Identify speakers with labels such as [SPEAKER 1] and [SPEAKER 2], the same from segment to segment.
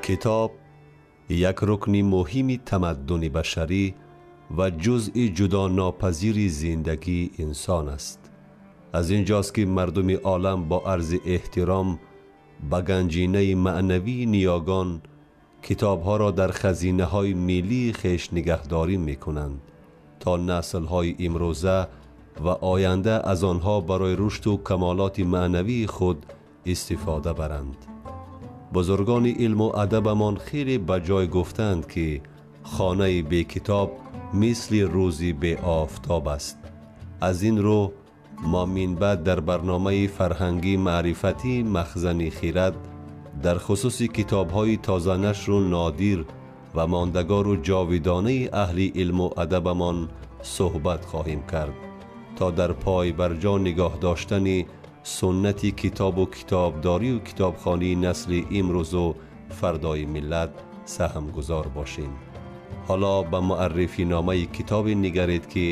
[SPEAKER 1] Китоб як рукни муҳими тамаддуни башарӣ ва ҷузъи ҷудонопазири зиндагии инсон аст. Аз инҷост ки мардуми олам бо арзи эҳтиром ба ганҷинаи маънавии ниёгон китобҳоро дар хазинаҳои миллии хеш нигаҳдорӣ мекунанд то наслҳои имрӯза ва оянда аз онҳо барои рушду камолоти маънавии худ истифода баранд. Бузургони илму адабамон хеле ба ҷой гуфтанд, ки хонаи бекитоб мисли рӯзи беофтоб аст. Аз ин рӯ мо минбаъд дар барномаи фарҳангӣ маърифатии Махзани Хирад дар хусуси китобҳои тозанашру нодир ва мондагору ҷовидонаи аҳли илму адабамон суҳбат хоҳем кард то дар пойбарҷо нигоҳ доштани суннати китобу китобдорию китобхонии насли имрӯзу фардои миллат саҳмгузор бошем. Ҳоло ба муаррифиномаи китобе нигаред, ки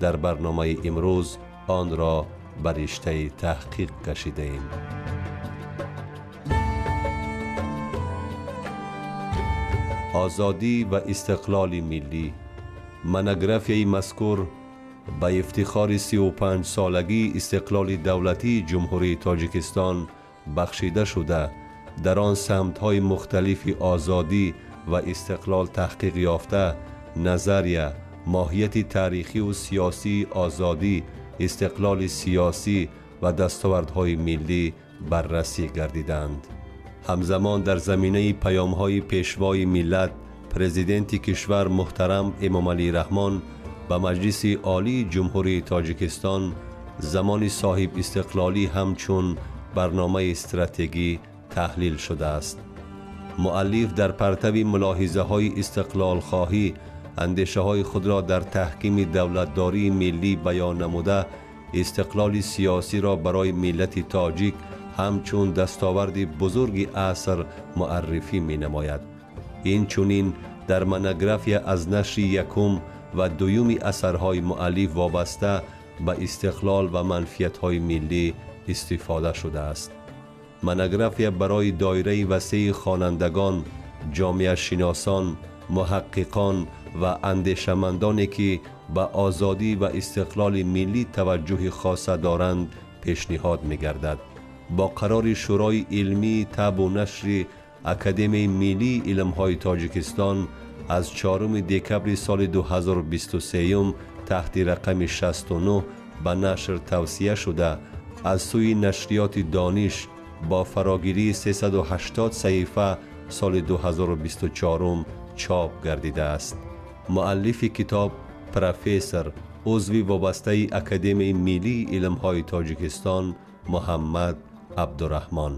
[SPEAKER 1] дар барномаи имрӯз онро ба риштаи таҳқиқ кашидаем. Озодӣ ва истиқлоли миллӣ. Монографияи мазкур ба ифтихори 35-солагии истиқлоли давлатии Ҷумҳурии Тоҷикистон бахшида шуда, дар он самтҳои мухталифи озодӣ ва истиқлол таҳқиқ ёфта, назария, моҳияти таърихиву сиёсии озодӣ, истиқлоли сиёсӣ ва дастовардҳои миллӣ баррасӣ гардиданд. Ҳамзамон дар заминаи паёмҳои пешвои миллат, президенти кишвар муҳтарам Эмомалӣ Раҳмон ба Маҷлиси Олии Ҷумҳурии Тоҷикистон замони соҳибистиқлолӣ ҳамчун барномаи стратегӣ таҳлил шудааст. Муаллиф дар партави мулоҳизаҳои истиқлолхоҳӣ андешаҳои худро дар таҳкими давлатдории миллӣ баён намуда, истиқлоли сиёсиро барои миллати тоҷик ҳамчун дастоварди бузурги аср муаррифӣ менамояд. Инчунин дар монография аз нашри якум ва дуюми асарҳои муаллиф вобаста ба истиқлол ва манфиатҳои миллӣ истифода шудааст. Монография барои доираи васеи хонандагон, ҷомеашиносон, муҳаққиқон ва андешамандоне ки ба озодӣ ва истиқлоли миллӣ таваҷҷӯҳи хоса доранд пешниҳод мегардад. Бо қарори Шӯрои илмии табу нашри Академияи миллии илмҳои Тоҷикистон аз 4 декабри соли 2023 таҳти рақами 69 ба нашр тавсия шуда, аз сӯи нашриёти Дониш бо фарогирии 380 саҳифа соли 2024 чоп гардидааст. Муаллифи китоб профессор, узви вобастаи Академияи миллии илмҳои Тоҷикистон Муҳаммад Абдураҳмон.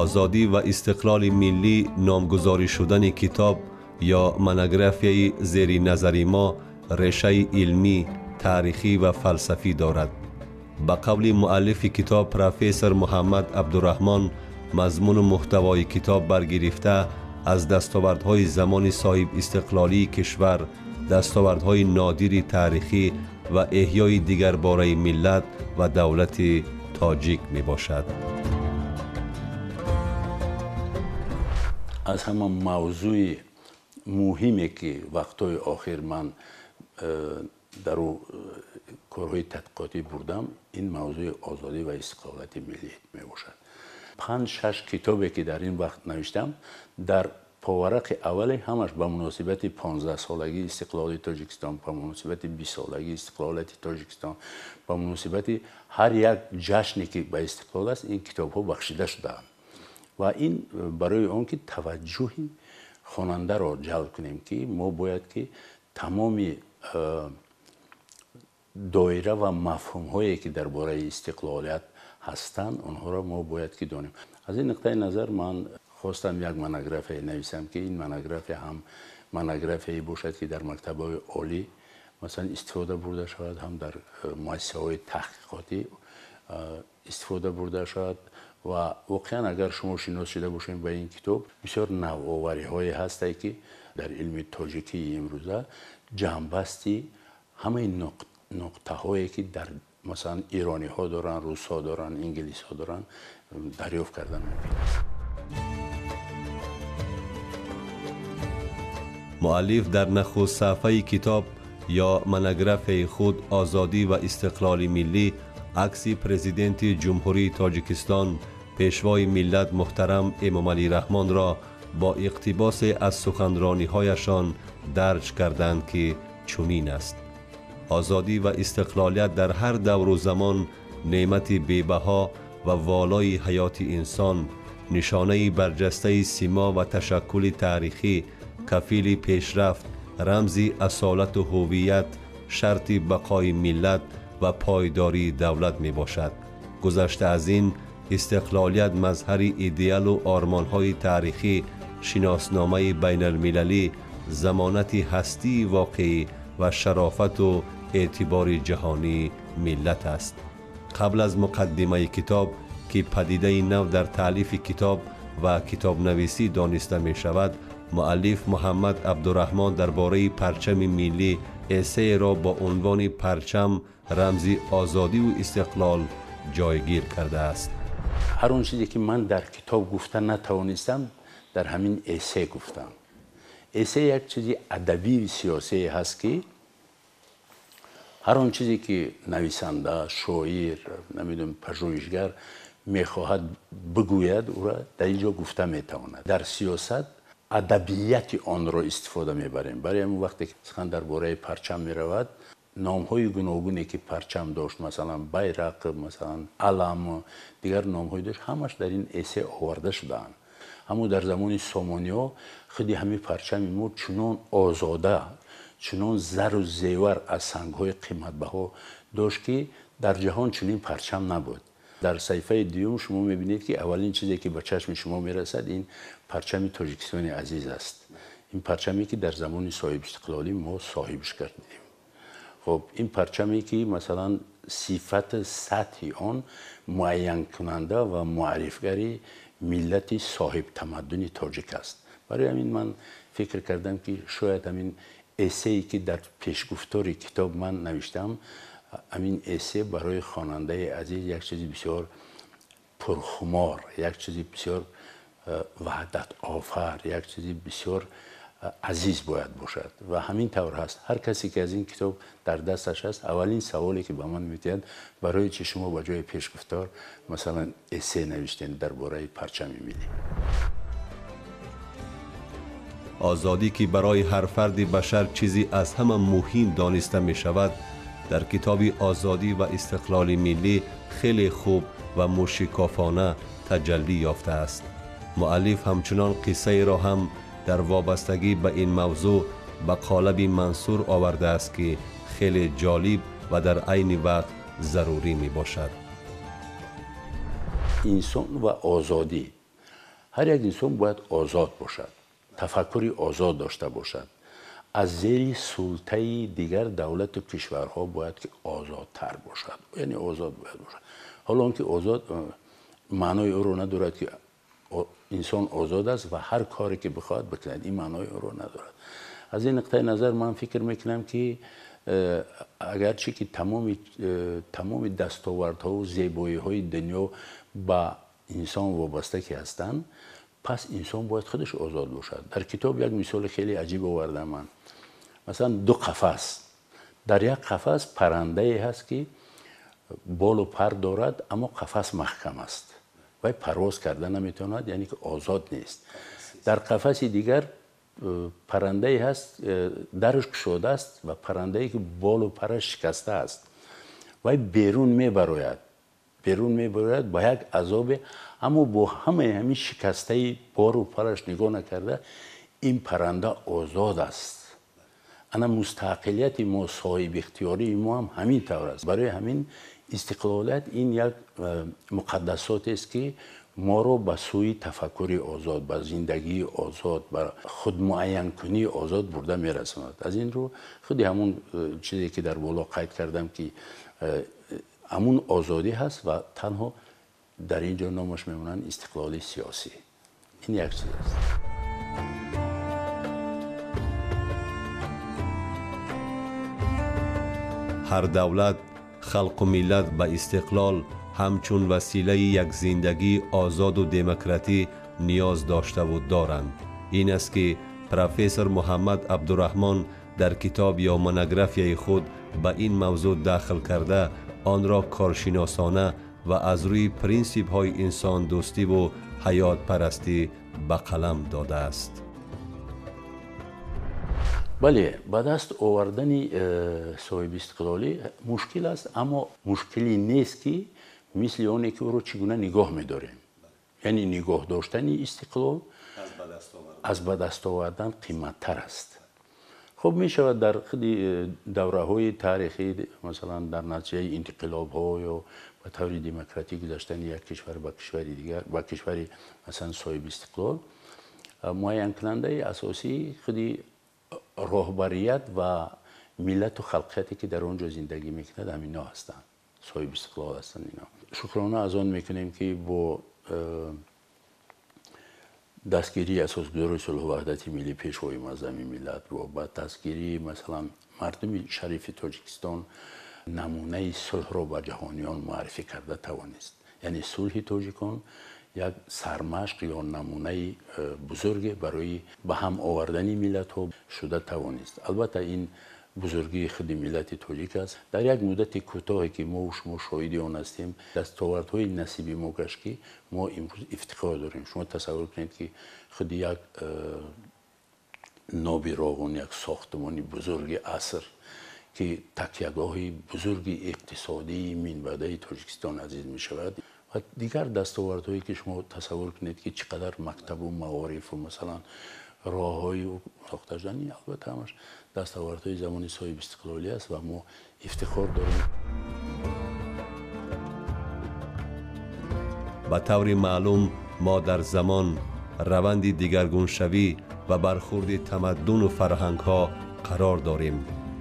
[SPEAKER 1] Озодӣ ва истиқлоли миллӣ номгузорӣ шудани китоб ё монографияи зери назари мо решаи илмӣ, таърихӣ ва фалсафӣ дорад. Ба қавли муаллифи китоб профессор Муҳаммад Абдураҳмон, мазмуну муҳтавои китоб баргирифта аз дастовардҳои замони соҳибистиқлолии кишвар, дастовардҳои нодири таърихӣ ва эҳёи дигарбораи миллат ва давлати тоҷик мебошад.
[SPEAKER 2] Аз ҳама мавзӯи муҳиме ки вақтҳои охир ман дар ӯ корҳои тадқиқотӣ бурдам, ин мавзӯи озодӣ ва истиқлолияти миллӣ мебошад. 5-6 китобе ки дар ин вақт навиштам, дар поварақи аввале ҳамаш ба муносибати 15-солагии истиқлоли Тоҷикистон, ба муносибати 20-солагии истиқлолияти Тоҷикистон, ба муносибати ҳар як ҷашне ки ба истиқлол аст, ин китобҳо бахшида шудаанд. Ва ин барои он ки таваҷҷӯҳи хонандаро ҷалб кунем, ки мо бояд ки тамоми доира ва мафҳумҳое ки дар бораи истиқлолият ҳастанд, онҳоро мо бояд ки донем. Аз ин нуқтаи назар ман хостам як монография нависам, ки ин монография ҳам монографияе бошад, ки дар мактабҳои олӣ масалан истифода бурда шавад, ҳам дар муассисаҳои таҳқиқотӣ истифода бурда шавад. Ва воқеан агар шумо шинос шуда бошед ба ин китоб, бисёр навовариҳое ҳастанд, ки дар илми тоҷикии имрӯза ҷамъбасти ҳамаи нуқтаҳое ки дар масалан ирониҳо доранд, русҳо доранд, инглисҳо доранд, дарёфт кардан мумкин аст.
[SPEAKER 1] Муаллиф дар нахуст саҳифаи китоб ё монографияи худ «Озодӣ ва истиқлоли миллӣ» акси президенти Ҷумҳурии Тоҷикистон, пешвои миллат муҳтарам Эмомалӣ Раҳмонро бо иқтибосе аз суханрониҳояшон дарҷ карданд, ки чунин аст: озодӣ ва истиқлолият дар ҳар давру замон неъмати бебаҳо ва волои ҳаёти инсон, нишонаи барҷастаи симо ва ташаккули таърихӣ, кафили пешрафт, рамзи асолату ҳувият, шарти бақои миллат ва пойдории давлат мебошад. Гузашта аз ин, истиқлолият мазҳари идеалу ормонҳои таърихӣ, шиносномаи байналмилалӣ, замонати ҳастии воқеӣ ва шарофату эътибори ҷаҳонии миллат аст. Қабл аз муқаддимаи китоб, ки падидаи нав дар таълифи китоб ва китобнависӣ дониста мешавад, муаллиф Муҳаммад Абдураҳмон дар бораи парчами миллӣ эссееро бо унвони «Парчам рамзи озодиву истиқлол» ҷойгир кардааст.
[SPEAKER 2] Ҳар он чизе ки ман дар китоб гуфта натавонистам, дар ҳамин эссе гуфтам. Эссе як чизи адабию сиёсие ҳаст, ки ҳар он чизе ки нависанда, шоир, намедонам, пажӯҳишгар мехоҳад бигӯяд, ӯро дар ин ҷо гуфта метавонад. Дар сиёсат адабияти онро истифода мебарем. Барои ҳамин вақте ки сухан дар бораи парчам меравад, номҳои гуногуне ки парчам дошт, масалан байрақ, масалан алам, дигар номҳое дошт, ҳамаш дар ин эссе оварда шудаанд. Ҳамун дар замони сомониҳо худи ҳамин парчами мо чунон озода, чунон зару зевар аз сангҳои қиматбаҳо дошт, ки дар ҷаҳон чунин парчам набуд. Дар саҳифаи дуюм шумо мебинед, ки аввалин чизе ки ба чашми шумо мерасад, ин парчами Тоҷикистони азиз аст. Ин парчаме ки дар замони соҳибистиқлолӣ мо соҳибш кардем. Хоб, ин парчаме ки масалан сифати сатҳи он муайянкунанда ва муаррифгари миллати соҳибтамаддуни тоҷик аст. Барои ҳамин ман фикр кардам, ки шояд ҳамин эссее ки дар пешгуфтори китоб ман навиштам, ҳамин эссе барои хонандаи азиз як чизи бисёр пурхумор, як чизи бисёр ваҳдатофар, як чизи бисёр азиз бояд бошад. Ва ҳамин тавр ҳаст. Ҳар касе ки аз ин китоб дар дасташ аст, аввалин саволе ки ба ман метиҳад: барои чи шумо ба ҷои пешгуфтор масалан эссе навиштед дар бораи парчами миллӣ?
[SPEAKER 1] Озодӣ, ки барои ҳар фарди башар чизе аз ҳама муҳим дониста мешавад, дар китоби «Озодӣ ва истиқлоли миллӣ» хеле хуб ва мушикофона таҷаллӣ ёфтааст. Муаллиф ҳамчунон қиссаеро ҳам дар вобастагӣ ба ин мавзӯъ ба қолаби мансур овардааст, ки хеле ҷолиб ва дар айни вақт зарурӣ мебошад.
[SPEAKER 2] Инсон ва озодӣ. Ҳар як инсон бояд озод бошад, тафаккури озод дошта бошад, аз зери султаи дигар давлату кишварҳо бояд ки озодтар бошад, яъне озод бояд бошад. Ҳоло он ки озод маънои ӯро надорад, ки инсон озод аст ва ҳар коре ки бихоҳад бикунад, ин маънои ӯро надорад. Аз ин нуқтаи назар ман фикр мекунам, ки агарчи ки тамоми дастовардҳову зебоиҳои дунё ба инсон вобаста ки ҳастанд, пас инсон бояд худаш озод бошад. Дар китоб як мисоли хеле аҷиб овардам ман. Масалан, ду қафас. Дар як қафас паррандае ҳаст, ки болу пар дорад, аммо қафас маҳкам аст, вай парвоз карда наметавонад, яъне ки озод нест. Дар қафаси дигар паррандае ҳаст, дараш кушода аст ва паррандае ки болу параш шикаста аст, вай берун мебарояд, берун мебарояд ба як азобе, аммо бо ҳамаи ҳамин шикастаи бору параш нигоҳ накарда, ин парранда озод аст. Ана мустақилияти мо, соҳибихтиёрии мо ҳам ҳамин тавр аст. Барои ҳамин истиқлолият ин як муқаддасотест, ки моро ба сӯи тафаккури озод, ба зиндагии озод, ба худмуайянкунии озод бурда мерасонад. Аз ин рӯ худи ҳамун чизе ки дар боло қайд кардам, ки ҳамун озодӣ ҳаст ва танҳо дар ин ҷо номаш мемонанд истиқлоли сиёсӣ. Ин як чиз аст.
[SPEAKER 1] Ҳар давлат, Халқу миллат ба истиқлол ҳамчун василаи як зиндагии озоду демократӣ ниёз доштаву доранд. Ин аст ки профессор Муҳаммад Абдураҳмон дар китоб ё монографияи худ ба ин мавзӯъ дахл карда, онро коршиносона ва аз рӯи принсипҳои инсондӯстиву ҳаётпарастӣ ба қалам додааст.
[SPEAKER 2] Бале, ба даст овардани соҳибистиқлолӣ мушкил аст, аммо мушкиле нест, ки мисли оне ки ӯро чӣ гуна нигоҳ медорем. Яъне нигоҳ доштани истиқлол аз ба даст овардан қиматтар аст. Хуб, мешавад дар худи давраҳои таърихӣ, масалан дар натиҷаи интиқилобҳо ё ба таври демократӣ гузаштани як кишвар ба кишвари дигар, ба кишвари масалан соҳибистиқлол, муайянкунандаи асосии худи роҳбарият ва миллату халқияте ки дар он ҷо зиндагӣ мекунад, ҳаминҳо ҳастанд, соҳибистиқлол ҳастанд ино. Шукрона аз он мекунем, ки бо дастгирии асосгузори сулҳу ваҳдати миллӣ, пешвои муаззами миллат, бо дастгирии масалан мардуми шарифи Тоҷикистон намунаи сулҳро ба ҷаҳониён муаррифӣ карда тавонист. Яъне сулҳи тоҷикон як сармашқ ё намунаи бузурге барои ба ҳам овардани миллатҳо шуда тавонист. Албатта, ин бузургии худи миллати тоҷик аст. Дар як муддати кӯтоҳе ки мо шумо шоҳиди он ҳастем, дастовардҳои насиби мо гашт, ки мо имрӯз ифтихор дорем. Шумо тасаввур кунед, ки худи як ноби Роғун, як сохтмони бузурги аср, ки такягоҳи бузурги иқтисодии минбаъдаи Тоҷикистон азиз мешавад, ва дигар дастовардҳое ки шумо тасаввур кунед, ки чӣ қадар мактабу маорифу масалан роҳҳои сохта шудани, албатта ҳамаш дастовардҳои замони соҳибистиқлолӣ аст ва мо ифтихор дорем.
[SPEAKER 1] Ба таври маълум, мо дар замон раванди дигаргуншавӣ ва бархурди тамаддуну фарҳангҳо қарор дорем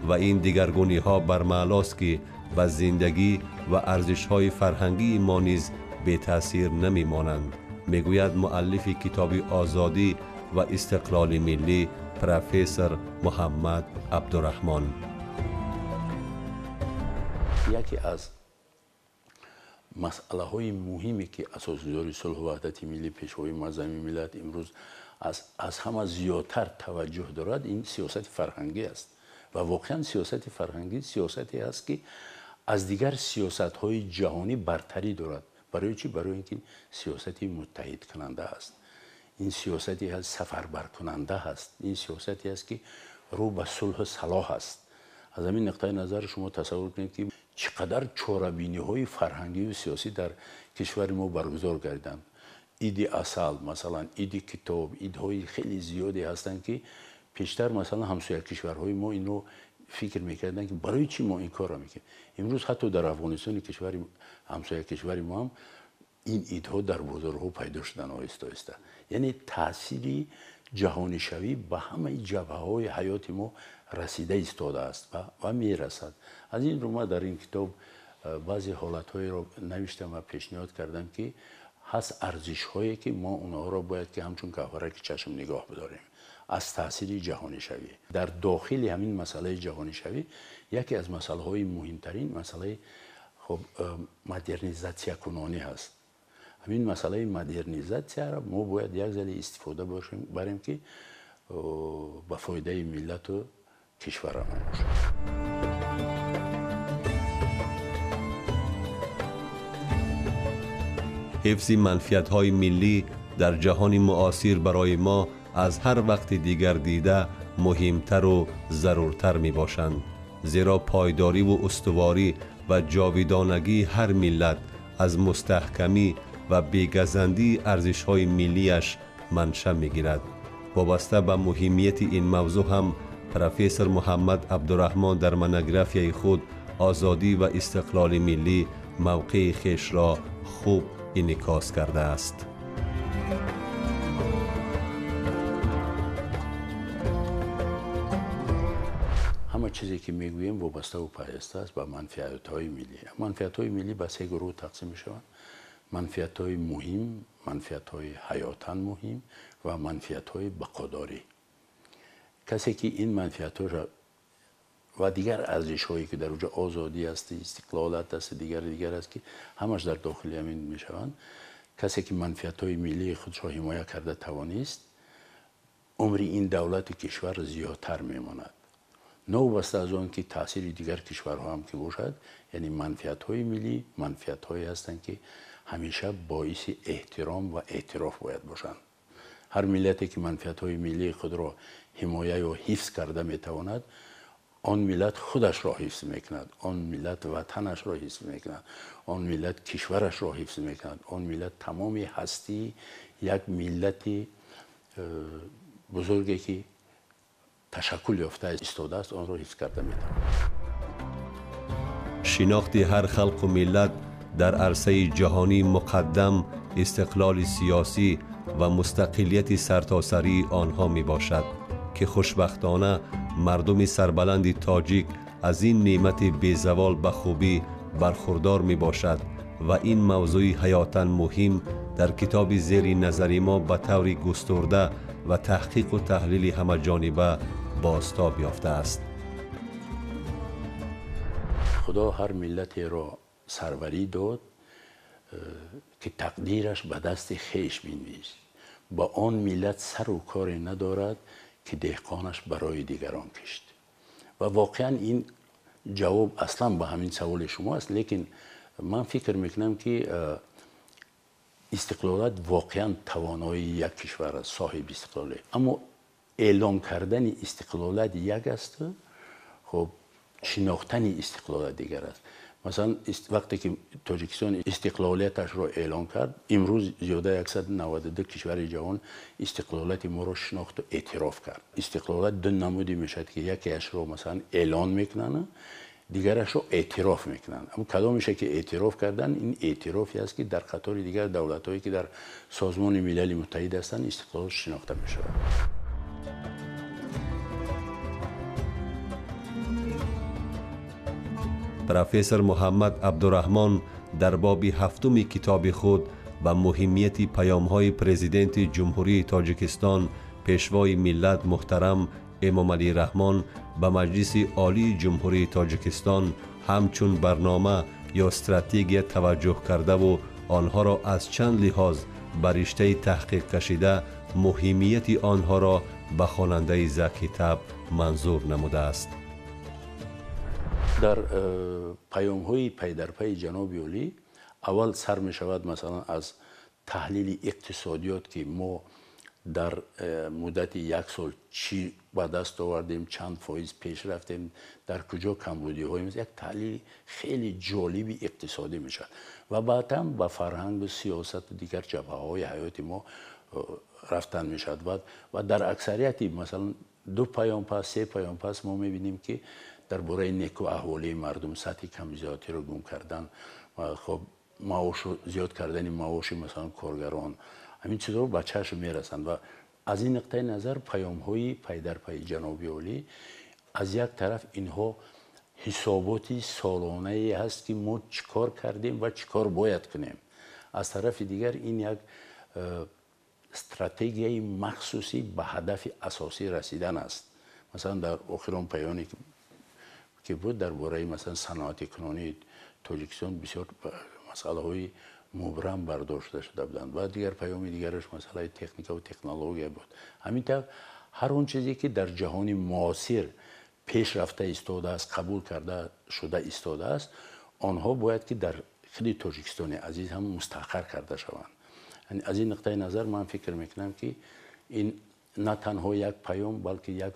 [SPEAKER 1] ва ин дигаргуниҳо бармаълост, ки ба зиндагӣ ва арзишҳои фарҳангии мо низ бетаъсир намемонанд, мегӯяд муаллифи китоби «Озодӣ ва истиқлоли миллӣ» профессор Муҳаммад Абдураҳмон.
[SPEAKER 2] Яке аз масъалаҳои муҳиме, ки асосгузори сулҳу ваҳдати миллӣ, пешвои муаззами миллат имрӯз аз ҳама зиёдтар таваҷҷӯҳ дорад, ин сиёсати фарҳангӣ аст. Ва воқеан сиёсати фарҳангӣ сиёсате аст, ки аз дигар сиёсатҳои ҷаҳонӣ бартарӣ дорад. Барои чӣ? Барои ин ки сиёсати муттаҳидкунанда аст, ин сиёсате ҳаст сафарбаркунанда ҳаст, ин сиёсате аст, ки рӯ ба сулҳу салоҳ аст. Аз ҳамин нуқтаи назар шумо тасаввур кунед, ки чӣ қадар чорабиниҳои фарҳангию сиёсӣ дар кишвари мо баргузор гардиданд. Иди асал масалан, иди китоб, идҳои хеле зиёде ҳастанд, ки пештар масалан ҳамсоя кишварҳои мо инро фикр мекарданд, ки барои чӣ мо ин корро мекунем. Имрӯз ҳатто дар Афғонистони кишвари ҳамсоя кишвари мо ҳам ин идҳо дар бозорҳо пайдо шуданд оҳиста оҳиста. Яъне таъсири ҷаҳонишавӣ ба ҳамаи ҷабҳаҳои ҳаёти мо расида истодааст ва мерасад. Аз ин рӯ ман дар ин китоб баъзе ҳолатҳоеро навиштам ва пешниҳод кардам, ки ҳаст арзишҳое, ки мо онҳоро бояд ки ҳамчун гавҳараки чашм нигоҳ бидорем аз таъсири ҷаҳонишавӣ. Дар дохили ҳамин масъалаи ҷаҳонишавӣ яке аз масъалаҳои муҳимтарин масъалаи хуб модернизатсиякунонӣ ҳаст. Ҳамин масъалаи модернизатсияро мо бояд як зали истифода барем, ки ба фоидаи миллату кишварамон бошад.
[SPEAKER 1] Ҳифзи манфиатҳои миллӣ дар ҷаҳони муосир барои мо аз ҳар вақти дигар дида муҳимтару заруртар мебошанд, зеро пойдориву устуворӣ ва ҷовидонагии ҳар миллат аз мустаҳкамӣ ва бегазандии арзишҳои миллиаш манша мегирад. Вобаста ба муҳимияти ин мавзӯъ ҳам профессор Муҳаммад Абдураҳмон дар монографияи худ «Озодӣ ва истиқлоли миллӣ» мавқеи хешро хуб инъикос кардааст.
[SPEAKER 2] Ҳама чизе ки мегӯем, вобаставу пайваста аст ба манфиатҳои миллӣ. Манфиатҳои миллӣ ба се гурӯҳ тақсим мешаванд: манфиатҳои муҳим, манфиатҳои ҳаётан муҳим ва манфиатҳои бақодорӣ. Касе ки ин манфиатҳоро Ва дигар арзишҳое ки дар онҷо озодӣ аст, истиқлолият аст, дигар аст, ки ҳамаш дар дохили ҳамин мешаванд. Касе ки манфиатҳои миллии худро ҳимоя карда тавонист, умри ин давлату кишвар зиёдтар мемонад. Новобаста аз он ки таъсири дигар кишварҳо ҳам ки бошад, яъне манфиатҳои миллӣ манфиатҳое ҳастанд, ки ҳамеша боиси эҳтиром ва эътироф бояд бошанд. Ҳар миллате ки манфиатҳои миллии худро ҳимоя ё ҳифз карда метавонад, он миллат худашро ҳифз мекунад, он миллат ватанашро ҳифз мекунад, он миллат кишварашро ҳифз мекунад, он миллат тамоми ҳастии як миллати бузурге ки ташаккул ёфта истодааст, онро ҳифз карда метавонад.
[SPEAKER 1] Шинохти ҳар халқу миллат дар арсаи ҷаҳонӣ муқаддам истиқлоли сиёсӣ ва мустақилияти сартосарии онҳо мебошад, ки хушбахтона мардуми сарбаланди тоҷик аз ин неъмати безавол ба хубӣ бархурдор мебошад ва ин мавзӯи ҳаётан муҳим дар китоби зери назари мо ба таври густурда ва таҳқиқу таҳлили ҳамаҷониба бозтоб ёфтааст.
[SPEAKER 2] Худо ҳар миллатеро сарварӣ дод, ки тақдираш ба дасти хеш бинвист. Ба он миллат сару коре надорад, ки деҳқонаш барои дигарон кишт. Ва воқеан ин ҷавоб аслан ба ҳамин саволи шумо аст, лекин ман фикр мекунам, ки истиқлолият воқеан тавоноии як кишвар аст, соҳиби истиқлолият. Аммо эълон кардани истиқлолият як аст, хуб шинохтани истиқлолият дигар аст. Масалан, вақте ки Тоҷикистон истиқлолияташро эълон кард, имрӯз зиёда 192 кишвари ҷаҳон истиқлолияти моро шинохту эътироф кард. Истиқлолият ду намуди мешавад, ки якеашро масалан эълон мекунанд, дигарашро эътироф мекунанд. Аммо кадомеше ки эътироф кардан, ин эътирофе аст, ки дар қатори дигар давлатҳое ки дар Созмони Милали Муттаҳид ҳастанд, истиқлол шинохта мешавад.
[SPEAKER 1] Профессор Муҳаммад Абдураҳмон дар боби ҳафтуми китоби худ ба муҳимияти паёмҳои президенти Ҷумҳурии Тоҷикистон, пешвои миллат муҳтарам Эмомалӣ Раҳмон ба Маҷлиси Олии Ҷумҳурии Тоҷикистон ҳамчун барнома ё стратегия таваҷҷӯҳ кардаву онҳоро аз чанд лиҳоз ба риштаи таҳқиқ кашида, муҳимияти онҳоро ба хонандаи закитаб манзур намудааст.
[SPEAKER 2] Дар паёмҳои пайдарпайи ҷаноби олӣ аввал сар мешавад масалан аз таҳлили иқтисодиёт, ки мо дар муддати як сол чӣ ба даст овардем, чанд фоиз пеш рафтем, дар куҷо камбудиҳоем, як таҳлили хеле ҷолиби иқтисодӣ мешавад ва баъдан ба фарҳангу сиёсату дигар ҷабҳаҳои ҳаёти мо рафтан мешавад. Ва дар аксарияти масалан ду паём пас, се паём пас мо мебинем, ки дар бораи неку аҳволии мардум, сатҳи камбизоатиро гум кардан, хоб маошу зиёд кардани маоши масалан коргарон, ҳамин чизҳо ба чашм мерасанд. Ва аз ин нуқтаи назар паёмҳои пайдарпайи ҷаноби олӣ аз як тараф инҳо ҳисоботи солонае ҳаст, ки мо чӣ кор кардем ва чӣ кор бояд кунем. Аз тарафи дигар ин як стратегияи махсусӣ ба ҳадафи асосӣ расидан аст. Масалан, дар охирон паёне ки буд дар бораи масалан саноати кунонии Тоҷикистон бисёр масъалаҳои мубрам бардошта шуда буданд ва дигар паёми дигараш масъалаи техника ва технология буд. Ҳамин тавр ҳар он чизе ки дар ҷаҳони муосир пеш рафта истодааст, қабул карда шуда истодааст, онҳо бояд ки дар худи Тоҷикистони азиз ҳам мустаҳкар карда шаванд. Аз ин нуқтаи назар ман фикр мекунам, ки ин на танҳо як паём, балки як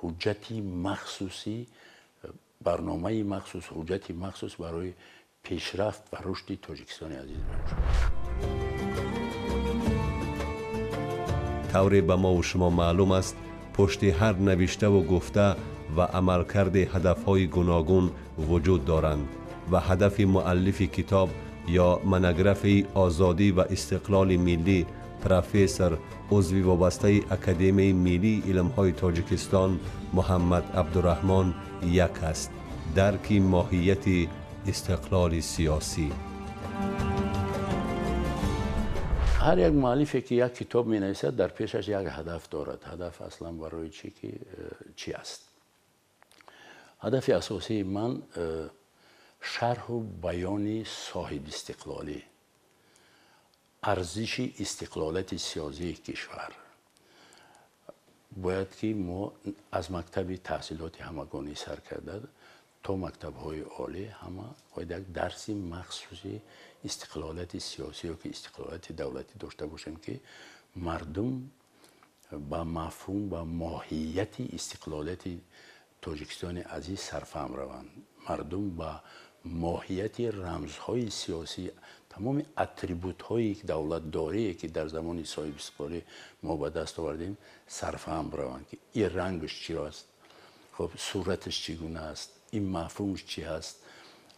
[SPEAKER 2] ҳуҷҷати махсусӣ, барномаи махсус, ҳуҷҷати махсус барои пешрафт ва рушди Тоҷикистони азиз мебошад.
[SPEAKER 1] Тавре ба мову шумо маълум аст, пушти ҳар навиштаву гуфта ва амалкарди ҳадафҳои гуногун вуҷуд доранд ва ҳадафи муаллифи китоб ё монографияи озодӣ ва истиқлоли миллӣ, профессор, узви вобастаи Академияи миллии илмҳои Тоҷикистон Муҳаммад Абдураҳмон як аст: дарки моҳияти истиқлоли сиёсӣ.
[SPEAKER 2] Ҳар як муаллифе ки як китоб менависад, дар пешаш як ҳадаф дорад. Ҳадаф аслан барои чӣ ки чӣ аст? Ҳадафи асосии ман шарҳу баёни соҳибистиқлолӣ, арзиши истиқлолияти сиёсии кишвар. Бояд ки мо аз мактаби таҳсилоти ҳамагонӣ сар карда то мактабҳои олӣ ҳама бояд як дарси махсуси истиқлолияти сиёсӣ ё ки истиқлолияти давлатӣ дошта бошем, ки мардум ба мафҳум, ба моҳияти истиқлолияти Тоҷикистони азиз сарфаҳм раванд. Мардум ба моҳияти рамзҳои сиёсӣ, тамоми атрибутҳои давлатдорие, ки дар замони соҳибистиқлолӣ мо ба даст овардем, сарфаҳм раванд, ки ин рангаш чӣ аст, хоб сураташ чӣ гуна аст, ин мафҳумаш чӣ ҳаст.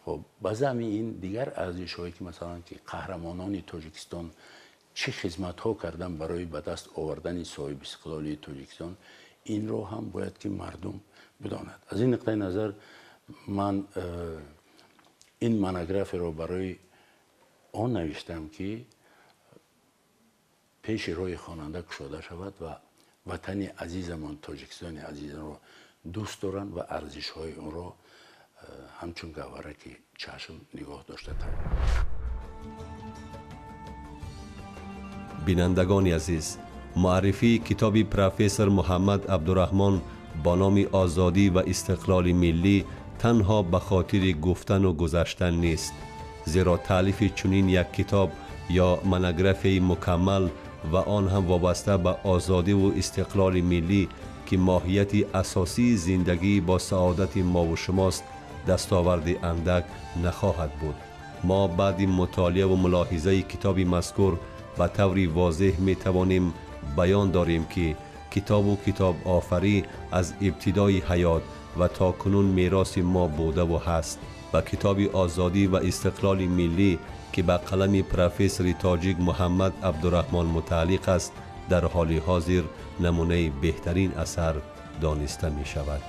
[SPEAKER 2] Хоб ба замми ин дигар арзишҳое, ки масалан ки қаҳрамонони Тоҷикистон чӣ хизматҳо карданд барои ба даст овардани соҳибистиқлолии Тоҷикистон, инро ҳам бояд ки мардум бидонад. Аз ин нуқтаи назар ман ин монографияро барои он навиштам, ки пеши роҳи хонанда кушода шавад ва ватани азизамон Тоҷикистони азизамонро дӯст доранд ва арзишҳои онро ҳамчун гавҳараки чашм нигоҳ дошта тавонанд.
[SPEAKER 1] Бинандагони азиз, муаррифии китоби профессор Муҳаммад Абдураҳмон бо номи Озодӣ ва истиқлоли миллӣ танҳо ба хотири гуфтану гузаштан нест, зеро таълифи чунин як китоб ё монографияи мукаммал ва он ҳам вобаста ба озодиву истиқлоли миллӣ, ки моҳияти асосии зиндагӣ бо саодати мову шумост, дастоварди андак нахоҳад буд. Мо баъди мутолиаву мулоҳизаи китоби мазкур ба таври возеҳ метавонем баён дорем, ки китобу китобофарӣ аз ибтидои ҳаёт ва то кунун мероси мо будаву ҳаст ва китоби Озодӣ ва истиқлоли миллӣ, ки ба қалами профессори тоҷик Муҳаммад Абдураҳмон мутааллиқ аст, дар ҳоли ҳозир намунаи беҳтарин асар дониста мешавад.